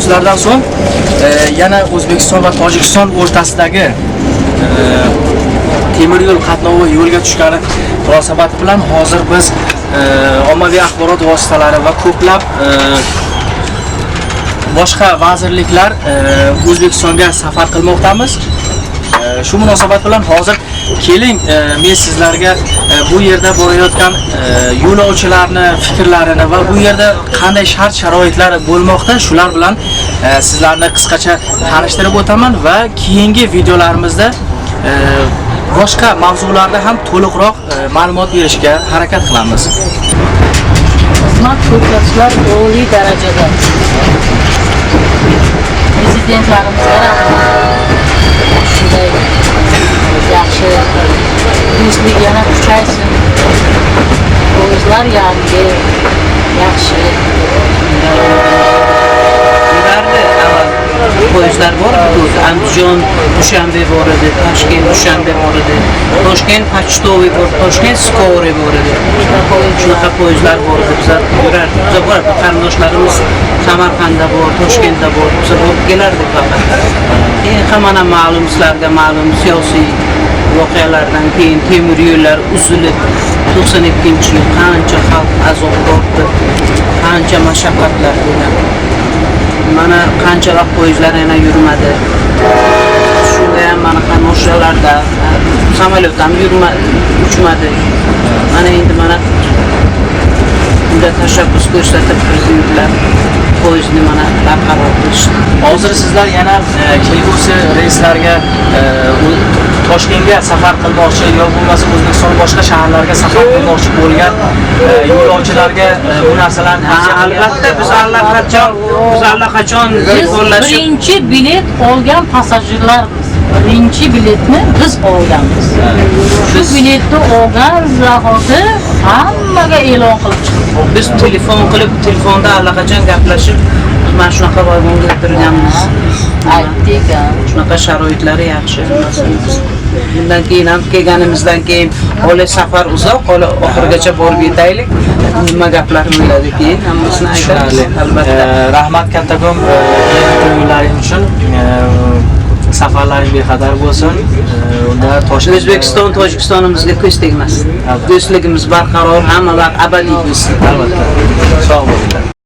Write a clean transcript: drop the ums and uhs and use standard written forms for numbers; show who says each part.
Speaker 1: Tashabbuslardan so'ng yana O'zbekiston va Tojikiston o'rtasidagi temir yo'l qatnovi yo'lga tushgani munosabati bilan hozir biz ommaviy axborot vositalari va ko'plab boshqa vazirliklar O'zbekistonga safar qilmoqdamiz. Shu munosabat bilan hozir keling, men sizlarga bu yerda borayotgan yo'lovchilarni fikrlarini va bu yerda qanday shart sharoitlar bo'lmoqda, shular bilan sizlarni qisqacha tanishtirib o'taman va keyingi videolarimizda boshqa mavzularda ham to'liqroq ma'lumot berishga harakat qilamiz.
Speaker 2: Xizmat ko'rsatishlar oliy darajada. Prezidentlarimizga rahmat. Shunday yaxshi do'stlik yana kuchaysin. Poyezdlar yangi, yaxshi.
Speaker 3: Yurardi avval, poyezdlar bor edi o'zi. Andijon, Dushanbe bor edi, Toshkent, Dushanbe bor edi, Toshkent почтовый bor, Toshkent скорый bor edi. Shunaqa poyezdlar bor edi, bizlar yurardik. Biza borardik, qarindoshlarimiz Samarqandda bor, Toshkentda bor, biza borib kelardik. Faqat keyin hammana ma'lum, sizlarga ma'lum, siyosiy voqealardan keyin temir yo'llar uzilib, 92-yil qancha xalq azob tortdi, qancha mashaqqatlar bo'lgan. Mana qancha vaqt poyezdlar yana yurmadi. Shunda ham mana qamoshlarda samolyot ham yurma, uchmadi. Mana endi mana unda tashabbus ko'rsatib prezidentlar poyezdni mana barqaror qilishdi.
Speaker 1: Hozir sizlar yana kelgusi reyslarga Toshkentga safar qilmoqchi yo bo'lmasa O'zbekiston boshqa shaharlariga safar qilmoqchi bo'lgan yo'lovchilarga bu narsalarni
Speaker 3: Ha,
Speaker 1: tavsiya
Speaker 3: albatta, biz allaqachon
Speaker 2: Biz
Speaker 3: telefonlashib
Speaker 2: birinchi bilet olgan passajirlarmiz. Birinchi biletni biz olganmiz. Shu biletni olgan zahoti hammaga e'lon qilib chiqdik.
Speaker 3: Biz telefon qilib, telefonda allaqachon gaplashib, biz mana shunaqa vagonga o'tirganmiz.
Speaker 2: Aytdik. Ha.
Speaker 3: Shunaqa sharoitlari yaxshi. Bundan keyin ham, kelganimizdan keyin hali safar uzoq, hali oxirigacha borib yetaylik. Nima gaplar bo'ladi, keyin hammasini aytamiz.
Speaker 1: Tushunarli.
Speaker 3: Albatta.
Speaker 1: Rahmat kattakon intervyularing uchun. Safarlaring bexatar bo'lsin. Unda Toshkent
Speaker 3: O'zbekiston Tojikistonimizga ko'z tegmasin.
Speaker 1: Albatta.
Speaker 3: Do'stligimiz barqaror, hamma vaqt abadiy bo'lsin.
Speaker 1: Albatta. Sog' bo'linglar.